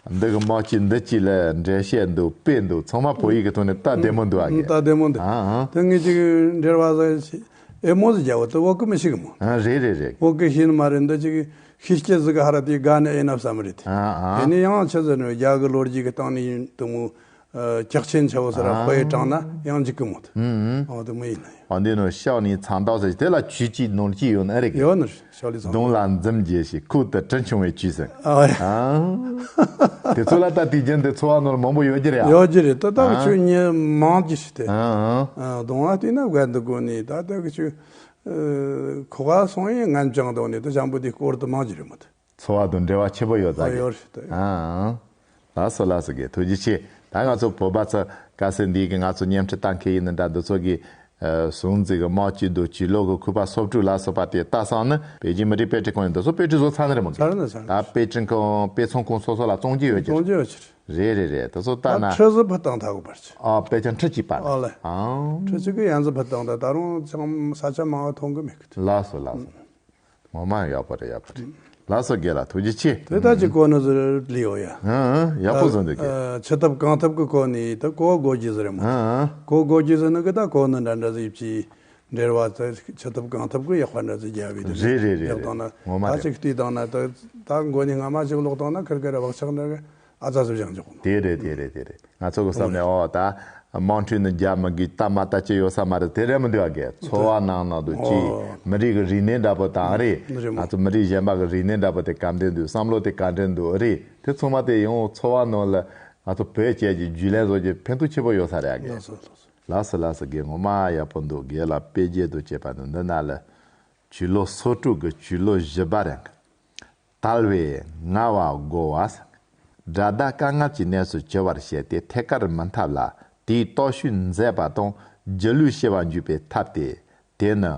འདི་གི་མོ་ཅི་འདི་ཅི་ལ་འགྲེལ་བཤད་འདུག་དཔེ་འདུག་ཚང་མ་བོད་ཡིག་གི་ཐོག་ནས་ལྟ་བདེ་མོ་འདུག་བ་གི། ལྟ་བདེ་མོ་འདུག་ཨང་ཨང་། དེ་ངས་ཅིག་འགྲེལ་བ་ཟ་ཨེ་མོ་ཟི་རྒྱ་བོ་དེ་བོད་གི་མི་ཤེས་གི་མོ། ཨ་རེད་རེད་རེད། བོད་གི་ཤེས་ནི་མ་རེད། འདི་ཅིག་ཤེས་སྐྱེ་ཟིག་ག་ཧ་ར་དེ་དགའ་ནི་ཨེ་ན་བསམ་རེད། ཨ་ཨ། དེ་ནས་ཡང་ཆི་ཟེར་ནི་རྒྱ་གི་ལོ་རྒྱུས་གི་སྟེང་ནས་ཡིན་དུ་མོ། ཨ་ལྕགས་ཆེན་ཆེ་བོ་ཟེར་ར་ཨ། དཔེ་དྲངས་ན་ཡང་འཇིག་གི་མོད། ཨུམ་ཨུམ། འོ་དེ་མོ་ཡིན་ན་ཡང་། འོ་འདི་ནོ་ཤའོ་ནི་ཚང་ཏའོ་ཟེར་དེ་ལ་ཆུ་སྐྱིད་ནོར་སྐྱིད་ཡོད་ནི་རེད་གི། ཡོད་ནི་རེད། ཤའོ་ལི་ཚང་། གདོང་ལ་འཛུམ་རྒྱས་ཤིང་ཁོག་ཏུ་དྲི་ཆུང་བའི་ཆུ་ཟེར། ཨ་ཡ། ཨ། དེ་ཚོ་ལ་ད་དུས་རྒྱུན་དུ་འཚོ་བ་ནོར་མང་པོ་ཡོད་ཀྱི་རེད་ཨ། ཡོད་ཀྱི་རེད། ད་ད་ཨ། ཁྱོད་ཉེ་མང་གི་ཞིག་དེ། ཨ་ཨ། ཨ་གདོང་ལ་བལྟས་ན་དགའ་འདུག་གོ་ནི་ད་ད་ཁྱོད། ཨ་ཁོ་ག་སོང་ཡིན་ངན་ཅང་འདུག་ནི་ད་ཞང་པོ་དེ་སྐོར་དུ་མང་གི་རེད་མོད། འཚོ་བ་དང་འབྲེལ་བ་ཆེན་པོ་ཡོད་ས་ཨ་གི། ཡོད་རེད། ཨང་། ལགས་སོ་ལགས་སོ་གི། ཐུགས་རྗེ་ཆེ། ད་ང་ཚོ་བོད་པ་ཚོ་དཀའ་སེ་འདི་གི་ང་ཚོ་བརྙན་འཕྲིན་ལྟ་མཁན་ཡིན་ན་འདྲ་འདི་ཚོ་གི་ཨ་སྲུང་བརྩི་གི་དམག་སྤྱི་དང་བྱིས་བློ་གི་ཁུག་པ་སོབ་ཕྲུག་ལ་སོགས་པ་དེ་ལྟ་སང་ནི་པེ་ཅིན་མི་རིགས་དཔེ་སྐྲུན་ཁང་ཡིན། འདི་ཚོ་དཔེ་སྐྲུན་བཟོ་ཚར་ནི་རེད་མོ་གི། ཚར་ནི་ཚར་ནི། ད་དཔེ་སྐྲུན་ཁང་དཔེ་ཚོང་ཁང་སོ་སོ་ལ་བཙོང་རྒྱུ་ཡོད་ཀྱི་བཙོང་རྒྱུ་ཡོད་ཀྱི་རེད། རེད་རེད་རེད། དེ་ཚོ་ལྟ་ད་ན་ཁྲི་ཟིག་ཕུད་བཏང་ཐག་གོ་བར་ཆད། ཨ་དཔེ་ཆ་ཁྲི་གཅིག་པ་ཨ་ལེ། ཨང་། ཁྲི་གཅིག་གི་ཡན་ཟིག་ཕུད་བཏང་ད་ད་རུང་ཚང་ས་ཆ་མང་བ་མཐོང་གི་མེད་གི། ལགས་སོ་ལགས་སོ། ངོ་མ་ཡག་པོ་རེད་ཡག་པོ་རེད། ལགས་སོ་རྒན་ལགས་ཐུགས་རྗེ་ཆེ། དེ་ལྟ་ཅིག་གོ་ནི་ཟིག་ལི་ཡོད་ཡ། ཨང་ཨང་། ཡག་པོ་བཟོ་འདུག་གི། ཨ་ཆི་ཐུབ་གང་ཐུབ་ཀྱི་གོ་ནི་ད་གོ་དགོས་རྒྱུ་ཟིག་རེད་མོ། ཨང་ཨང་། གོ་དགོས་རྒྱུ་ཟིག་ནི་གི་ད་གོ་ནི་འདྲ་འདྲ་ཟིག་ཡིབ་ཀྱི་འབྲེལ་བ་ད་ཆི་ཐུབ་གང་ཐུབ་ཀྱི་ཡག་པ་འདྲ་ཟིག་རྒྱབ་བི་དེ་རེད་རེད་རེད་ཡག་རེད། དང་ན་ངོ་མ་ད་རེད། ཅིག་བལྟས་དང་ན་ད་ད་མགོ་ནས་སྔ་མ་ཅིག་ལོག་དང་ན་ཁིར་ཁིར་བག་ཆགས་འདྲ་གི། ཨ་ཙ་ཙི་བཞག་འཇོག་དེ་རེད་དེ་རེད་དེ་རེད། ང་ཚོ་གི་བསམ་ནས་ཨོ་ད་དམངས་ཁྲོད་ནས་རྒྱ་མི་གི་ལྟ་མ་ལྟ་ཅི་ཡོད་ས་མ་རེད། དེ་རེད་མི་འདུག་ཨ་གི། འཚོ་བ་ནང་ན་དུ་ཅི་ཨོ། མི་རིགས་ཀྱི་རིག་གནས་འདྲ་པོ་དང་རེད། རེད་མོ། ང་ཚོ་མི་རིགས་གཞན་པ་གི་རིག་གནས་འདྲ་པོ་དེ་ག་འདྲ་འདུག་བསམ་བློ་དེ་ག་འདྲ་འདུག་རེད། དེ་ཚང་མ་དེ་ཡང་འཚོ་བ་ནང་ལ་ང་ཚོ་བོད་བཅས་ཀྱི་རྒྱུས་ལེན་བཟོ་རྒྱུ་ཕན་ཐོགས་ཆེན་པོ་ཡོད་ས་རེད་ཨ་གི། ལགས་སོ་ལགས་སོ། ལགས་སོ་ལགས་སོ་རྒན། ངོ་མ་ཡག་པོ་འདུག་རྒན་ལགས་དཔེ་རྒྱས་དུ་བྱས་པ་ནི་འདི་ན་ལ་བྱིས་བློ་སོ་དྲུག་གི་བྱིས་བློ་བཞི་པ་རེད། དལ་བས་ངལ་བ་བསྒོ་བ། དགྲ་སྡེ་དཀའ་ངལ་གྱི་གནས་སུ་གྱུར་པར་བྱས་ཏེ་ཐད་ཀར་མི་འཐབ་ལ་དེའི་སྟོབས་ཤུགས་འཛད་པ་དང་སྒྱིད་ལུག་ཤི་བར་འཇུག་པའི་ཐབས་ཏེ། དེ་ནི་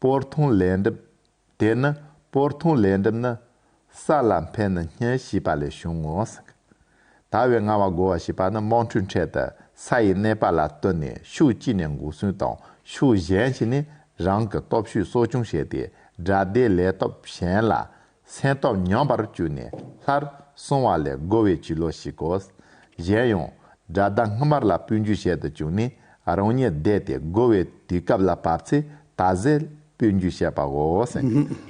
སྤོར་ཐོང་ལས་འགྲུབ། དེ་ནི་སྤོར་ཐོང་ལས་འགྲུབ་ནི་ས་ལ་འཕེན་ནི་སྙིང་ཞེས་པ་ལས་བྱུང་ངོ་ཟེར། དལ་བས་ངལ་བ་བསྒོ་བ་ཞེས་པ་ནི་དམངས་ཁྲོད་འཕྲལ་དུ་ས་ཡི་གནས་བབ་ལ་བསྟུན་ནས་ཕྱོགས་གཅིག་ནས་འགོག་སྲུང་དང་ཕྱོགས་གཞན་ཞིག་ནས་རང་གི་སྟོབས་ཤུགས་གསོ་སྐྱོང་བྱས་ཏེ་དགྲ་སྡེའི་ལས་སྟོབས་ཞན་ལ་སེམས་སྟོབས་ཉམས་པར་བཅུག་ནས་སླར་སྲུང་བ་ལས་བསྒོ་བའི་བྱིས་བློ་ཞིག་གོ། གཞན་ཡང་དགྲ་སྡེ་སྔ་མར་ལ་སྤོ་འཇུག་བྱེད་དུ་བཅུག་ནས་རང་ཉིད་བསྡད་དེ་བསྒོ་བའི་དུས་སྐབས་ལ་བབ་ཚེ་ད་གཟོད་སྤོ་འཇུག་བྱེད་པའོ་ཟེར།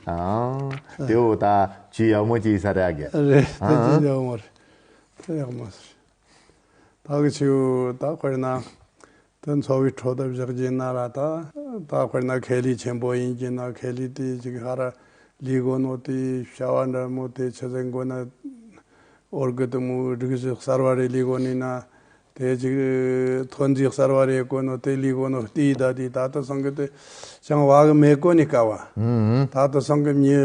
ཨང་། དེའོ་ད་ཇུས་ཡག་མོ་ཅིག་ཡིན་ས་རེད་ཨ་གི། རེད། ད་ཨང་། ཇུས་ཡག་མོ་རེད། ད་ཡག་མོ་ཟེར། ད་གི་ཆུ་ད་དཔེར་ན་དེ་འཚོ་བའི་ཁྲོད་དུ་བཞག་རྒྱུ་ན་ར། ད་ད་དཔེར་ན་ཁེ་ལས་ཆེན་པོ་ཡིན་རྒྱུ་ན། ཁེ་ལས་དེ་ཅིག་ཧ་ར་ལས་དགོས་ནོ་དེ་བྱ་བ་འདྲ་མོ་དེ་ཆི་ཟེར་དགོས་ན། འོར་གི་དུ་མོ་སྒྲིག་གཞི་གསར་བ་རེ་ལས་དགོས་ནི་ན། དེ་ཅིག་ཐོན་རྫས་གསར་བ་རེ་དགོས་ནོ་དེ་ལས་དགོས་ནོ་དེ་ད་དེ་ད་ལྟ་སང་གི་དེ་ཅང་བ་གི་མེད་གོ་ནི་ཀ་བ། ཨུམ། ད་ལྟ་སང་གི་མྱི་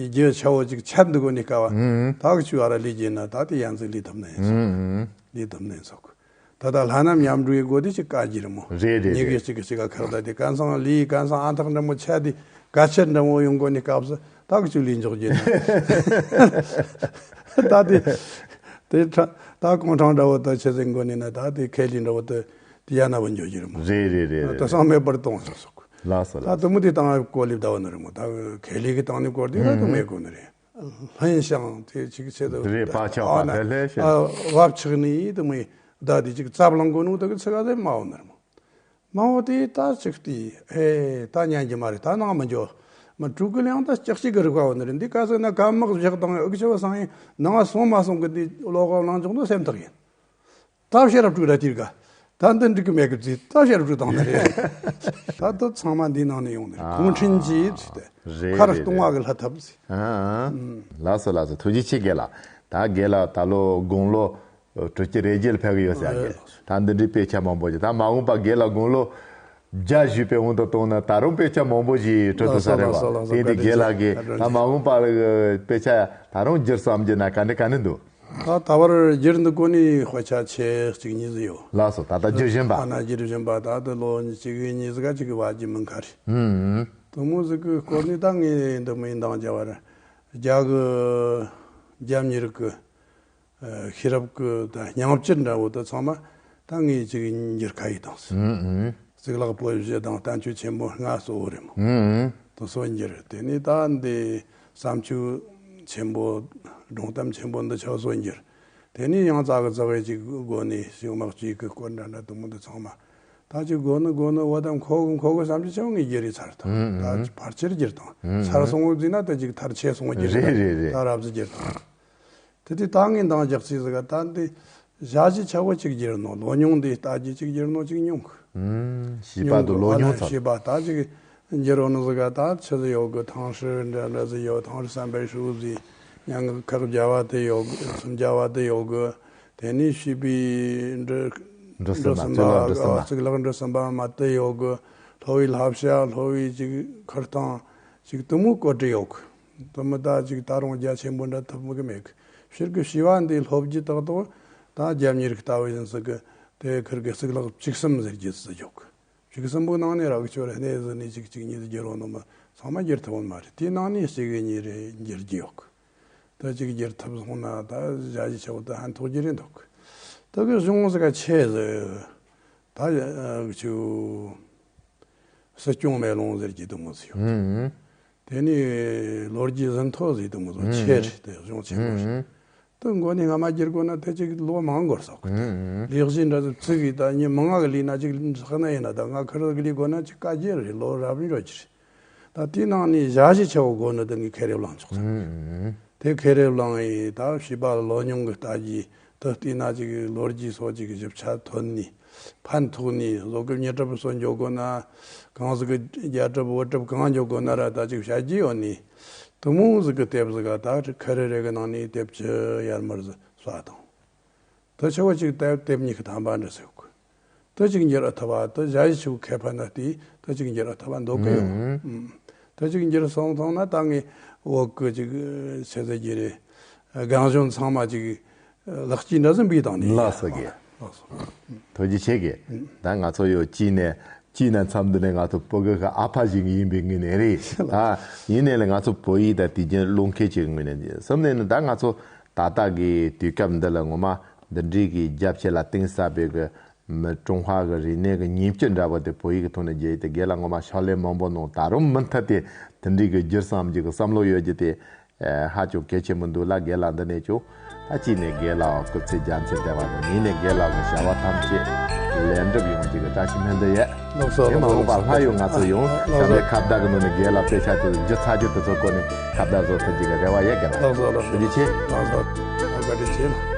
རྒྱུ་ཆ་བོ་ཅིག་ཆད་འདུག་གོ་ནི་ཀ་བ། ཨུམ། ད་གི་ཆུ་ཨ་ར་ལས་རྒྱུ་ན་ད་དེ་ཡན་ཟིག་ལས་ཐུབ་ནི་ཡིན་སོག་ཨུམ། ལས་ཐུབ་ནི་ཡིན་སོག་ད་ལྟ་ལྷ་ནམ་མཉམ་འགྲོ་ཡི་སྒོ་དེ་ཅིག་དཀའ་རྒྱུ་རེད་མོ། རེད་རེད་མྱི་གི་རེད། གཅིག་གི་གཅིག་ག་ཁག་ད་དེ་གན་སང་ལས་གན་སང་ཨ་ཐག་འདྲ་མོ་ཆད་དེ་ག་ཆད་འདྲ་མོ་ཡོང་གོ་ནི་སྐབས་སུ་ད་གི་ཆུ་ལས་འཇོག་རྒྱུ་ན། ད་དེ་དེ་ད་གུང་ཁྲང་འདྲ་བོ་ད་ཆི་ཟེར་དགོས་ནི་ན། ད་དེ་ཁེ་ལས་འདྲ་བོ་ད་དེ་ཡ་ན་བོ་འཇོག་རྒྱུ་རེད་མོ། རེད་རེད་རེད། ད་རེད། སང་མེད་པར་གཏོང་ཟེར་སོག་ལགས་སོ། ད་ལགས་དུ་མོ་དེ་སྟེང་གོ་ལེབ་ད་བ་ནི་རེད་མོ། ད་ཁེ་ལས་གི་སྟེང་ནས་བཀོལ་དུས་ད་དུ་མེད་གོ་ནི་རེད། ལྷན་ཞང་དེ་ཅིག་ཆེད་དུ་རེད། བག་ཆགས་པ་ཨ་ན་དེ་ལྷན་ཞང་། ཨ་བབ་ཆགས་ནི་དུ་མོ་ད་དེ་ཅིག་ཙབ་ལང་གོ་ནོ་ད་གི་ཚི་ག་དེ་མ་བོ་ནི་རེད་མོ། མ་བོ་དེ་ད་ཅིག་དེ་ཨེ་ད་ཉན་གྱི་མ་རེད། ད་ནང་མི་འཇོག་མ་ཕྲུ་གུ་ལ་ཡང་ད་ལྕགས་གཅིག་གི་རིག་པ་བོ་ནི་རེད། འདི་ག་ཟེར་ན་གམ་མག་བཞག་དང་ཨུག་ཆ་བ་སང་ཡིན་ནང་སོང་མ་སོང་གི་འདི་ལོག་ག་ལང་འཇོག་ནོ་སེམས་ཐག་ཡིན། ད་ཤེས་རབ་དྲུག་ར་དེར་ག་ད་འདི་འགྲིག་གི་མེད་གི་ཚེ་ད་ཤེས་རབ་དྲུག་དང་ནི་རེད། ད་དུ་ཚང་མ་འདི་ནང་ནས་ཡོང་ནི་རེད། ཨ། གུང་ཁྲན་གྱིས་ཚུད་དེ་རེད་མཁར་རེད་སྟོང་བ་རེད། གི་ལྷ་ཐབས་ཟེར། ཨ་ཨ། ལགས་སོ་ལགས་སོ། ཐུགས་རྗེ་ཆེ་རྒན་ལགས། ད་རྒན་ལགས་ད་ལོ་དགུང་ལོ་དྲུག་ཅུ་རེ་བརྒྱད་ལ་ཕེབས་གི་ཡོད་ཟེར་རྒན། ད་འདི་འདྲའི་དཔེ་ཆ་མང་པོ་ཞིག་ད་མ་འོངས་པ་རྒན་ལགས་དགུང་ལོ་བརྒྱ་བཞུས་པའི་དབང་དུ་བཏང་ན་ད་རུང་དཔེ་ཆ་མང་པོ་ཞིག་འབྲི་ཐུབ་ས་རེད་བ། ལགས་སོ་ལགས་སོ། དེ་འདི་རྒན་ལགས་ཀྱིས་ད་མ་འོངས་པ་ལ་དཔེ་ཆ་ད་རུང་བསྒྱུར་བསམ་རྒྱུ་ན་ག་འདྲ་ག་འདྲ་འདུག་ད་ད་བར་བསྒྱུར་འདུག་གོ་ནི་དཔེ་ཆ་ཆེ་གཅིག་གཉིས་ཟིག་ཡོད། ལགས་སོ། ད་ལྟ་བསྒྱུར་བཞིན་པ། ཨ་ན་བསྒྱུར་བཞིན་པ། ད་ལྟ་ལོ་གཅིག་གཉིས་ཟིག་ག་གཅིག་གི་བ་གི་མི་འཁར། ཧུམ། དུ་མོ་ཟིག་གི་སྐོར་ནི་ད་ངས་འདི་མི་འདང་རྒྱ་བར་རྒྱ་གི་རྒྱ་མྱི་རིགས་གི་ཤེས་རབ་ཀྱི་ད་སྙིང་བཅུད་འདྲ་བོ་དེ་ཚང་མ་ད་ངས་ཅིག་འགྱུར་ཁ་ཡིས་བཏང་སོང་། ཨུམ་ཨུམ། གཙུག་ལག་པོད་བཞི་དང་བསྟན་བཅོས་ཆེན་པོ་ལྔ་གཙོ་བོ་རེད་མོ། ཨུམ་ཨུམ། དེ་ཚོ་འགྱུར། དེ་ནས་ད་འདི་བསམ་བཅོས་ཆེན་པོ་སྒྲུང་གཏམ་ཆེན་པོ་འདི་ཆ་ཚོ་འགྱུར། དེ་ནས་ཡང་ཙག་གི་ཙག་གི་ཅིག་སྒོ་ནས་ཞིག་དམག་ཅིག་གི་སྐོར་འདྲ་འདྲ་དུ་མོ་འདི་ཚང་མ་ད་ཅིག་དགོས་ནི་དགོས་ནི་བ་དང་མཁོ་གི་མཁོ་གི་བསམ་གྱི་ཆེ་བ་ངས་བསྒྱུར་རེ་ཚར་དང་། ཨུམ་ཨུམ། ད་ཕལ་ཆེར་བསྒྱུར་དང་། ཨུམ་ཚར་ཨུམ། སོང་བ་ཟིན་ན་ད་ཅིག་མཐར་ཆེ་སོང་བ་བསྒྱུར། རེད་རེད་རེད། ད་རབ་ཟི་བསྒྱུར་དང་། དེ་དུས་ད་ངས་འདང་རྒྱག་ཚིག་ཟིག་ག་ད་འདི་ཞ་ཞི་ཆ་བོ་གཅིག་བསྒྱུར་ནོ། ལོ་ཉུང་འདི་ལྟ་རྒྱུ་གཅིག་བསྒྱུར་ནོ་གཅིག་ཉུང་གི། ཨུམ། བྱིས་པ་དུ་ལོ་ཉུང་ཚར། བྱིས་པ་ད་ཅིག་འགྱུར་རོ་ནི་ཟིག་ག་ད་ཆི་ཟིག་ཡོད་གི། ཐང་ཧྲི་འདྲ་འདྲ་ཟིག་ཡོད། ཐང་ཧྲི་བསམ་པའི་ཧྲུའུ་ཟིག་ཉང་གི་ཁག་བརྒྱ་བ་དེ་ཡོད་གི། སུམ་བརྒྱ་བ་དེ་ཡོད་གི། དེ་ནས་བྱིས་པའི་འབྲི་འབྲི་གསུམ་པ། གཙུག་ལག་འབྲི་གསུམ་པ། གཙུག་ལག་འབྲི་གསུམ་པ་མ་དེ་ཡོད་གི། ལྷོ་བའི་ལྷ་བྱ། ལྷོ་བའི་ཅིག་ཁུར་སྟངས་ཅིག་དུ་མོ་བཀོད་དྲི་ཡོད་གི། དུ་མོ་ད་ཅིག་ད་རུང་རྒྱ་ཆེན་པོ་འདྲ་ཐུབ་མི་གི་མེད་གི། ཕྱིར་གི་བྱིས་པ་འདི་སློབ་རྒྱུ་ཏག་ཏག་ད་རྒྱ་མྱི་རིགས་ལྟ་བུ་ཡིན་ཟིག་གི། དེ་ཁུར་གི་གཙུག་ལག་བཅུ་གསུམ་ཟེར་རྒྱུ་ཟིག་ཡོད་གི། བཅུ་གསུམ་པོའི་ནང་ནས་ར་གི་ཆོ་རེ་གནས་ཟིག་ནས་ཅིག་གཅིག་གཉིས་ཟིག་བསྒྱུར་རོ་ནོ་མ་ཚང་མ་བསྒྱུར་ཐུབ་བོ་མ་རེད། དེའི་ནང་ནས་གཅིག་གཉིས་རེ་བསྒྱུར་རྒྱུ་ཡོད་གི། ད་ཅིག་བསྒྱུར་ཐུབ་སོང་ན་ད་ཞ་ཞི་ཆ་བོ་ད་ཕན་ཐོགས་རྒྱུ་རེད་འདུག་ད་གི་གཞུང་ཟིག་ག་ཆེ་ཟིག་ད་ཅིག་སྲིད་སྐྱོང་མེ་ལོང་ཟེར་གྱི་དུ་མོ་ཟིག་ཡོད། ཨུམ། དེ་ནས་ལོ་རྒྱུས་ཟིན་ཐོ་ཟིག་དུ་མོ་ཟིག་ཨུམ། ཆེ་རེད། དེ་གཞུང་ཆེན་པོ་རེད། ཨུམ། དུ་མགོ་ནས་སྔ་མ་བསྒྱུར་དགོས་ན་དེ་ཅིག་ལོ་མང་འགོར་སོག་གི། ཨུམ། ལས་གཞི་འདྲ་ཟིག་ཚིག་གིས་ད་ཉིན་མང་ང་གི་ལས་ན་ཅིག་ཟག་ན་ཡིན་ན་ད་ང་ཁུར་གི་ལས་དགོས་ན་ཅིག་དཀའ་རྒྱུ་རེད། ལོ་རབ་འགྲོ་རྒྱུ་རེད། ད་དེའི་ནང་ནས་ཞ་ཞི་ཆ་བོ་དགོས་ནི་དེ་ངས་ཁེ་རེ་བླངས་ཆོག་ས། ཨུམ། དེ་ཁེ་རེ་བླངས་ཡིན། ད་བྱིས་པ་ལོ་ཉུང་གི་ལྟ་རྒྱུ་དེ་བལྟས་ན་ཅིག་ལོ་རྒྱུས་སོགས་ཅིག་ཞིབ་ཆ་ཐོན་ནས་ཕན་ཐོགས་ནས། བཟོ་དགུ་མྱི་གྲབས་སོགས་འཇོག་དགོས་ན། གང་ཟིག་གི་རྒྱལ་གྲབས་བུ་གྲབས་གང་འཇོག་དགོས་ན་ར་ད་ཅིག་བྱ་རྒྱུ་ཡོད་ནི། དུ་མོ་ཟིག་གི་དེབ་ཟིག་ག་ད་ཁེ་རེ་རེ་གི་ནང་ནས་དེབ་བཅུ་ཡར་མར་ཟིག་གསོག་དང་། དེ་ཆ་བོ་ཅིག་དེབ་དེབ་གཉིས་ཀྱི་ཐམ་པ་འདྲ་ཟེར་གོ། དེ་ཅིག་འགྱུར་ཨ་ཐུབ་པ་དེ་ཞ་ཞི་ཆུ་ཁེ་ཕན་ན་དེ་དེ་ཅིག་འགྱུར་ཨ་ཐུབ་པ་འདོད་གི་ཡོད། ཨུམ། ཨུམ། དེ་ཅིག་འགྱུར་སོང་ཐོང་ན་ད་ངས་འོག་གི་ཅིག་ཆེ་ཟེར་གྱི་རེད། རྒན་གཞོན་ཚང་མ་ཅིག་ལག་སྐྱེས་འདྲ་ཟིག་འབུལ་བཏང་ནི། ལགས་སོ་རྒན། ལགས་སོ། ཐུགས་རྗེ་ཆེ་རྒན། ཨུམ། ད་ང་ཚོ་ཡོད་ཅི་ནས་ཅི་ནས་མཚམས་འདི་ནས་ང་ཚོ་བོད་གི་ཁ་ཨ་ཕ་ཞིག་ཡིན་པའི་ངོས་ནས་རེད། ད་ཡིན་ནས་ལ་ང་ཚོ་བོད་ཡིག་དང་དུས་རྒྱུན་བློ་མཁས་ཅིག་ངོས་ནས་གསུམ་ནས་ནི་ད་ང་ཚོ་ད་ལྟ་གི་དུས་སྐབས་འདི་ལ་ངོ་མ་འདི་འདྲའི་གི་རྒྱ་ཆེ་ལ་གཏིང་ཟབ་པའི་གི་མི་ཀྲུང་ཧྭ་གི་རིག་གནས་གི་ཉིང་བཅུད་འདྲ་བོ་དེ་བོད་ཡིག་གི་ཐོག་ནས་བརྗེ་ཡི་དེ་རྒན་ལགས་ངོ་མ་ཕྱག་ལས་མང་པོ་གནང་། ད་རུང་མུ་མཐུད་དེ་དེ་འདྲའི་གི་བསྒྱུར་བསམ་རྒྱུ་གི་བསམ་བློ་ཡོད་རྒྱུ་དེ་ཧ་ཅང་གལ་ཆེན་པོ་འདུག་ལ། རྒན་ལགས་འདི་ནས་ཀྱང་ད་གཅིག་ནས་རྒན་ལགས་སྐུ་ཚེ་རྒྱ་མཚན་བདེ་བ་དང་། གཉིས་ནས་རྒན་ལགས་ཀྱི་བྱ་བ་ཐམས་ཅད་ལེགས་འགྲུབ་ཡོང་རྒྱུ་གི་བཀྲ་ཤིས་སྨོན་འདུན་ཡོད། ལགས་སོ། དེ་མ་འོངས་པ་ལྷ་ཡོད་ང་ཚོ་ཡོང་། ལགས་སོ། བྱམས་པའི་ཁ་བརྡ་གི་ནང་ནས་རྒན་ལགས་དཔེ་ཆ་དེ་བསྒྱུར་ཚར་རྒྱུ་དེ་ཚོ་སྐོར་ནས་ཁ་བརྡ་བཟོ་ཐུབ་རྒྱུ་གི་རེ་བ་ཡོད། རྒན་ལགས། ལགས་སོ། ལགས་སོ། ཐུགས་རྗེ་ཆེ། ལགས་སོ། བཀའ་དྲིན་ཆེ།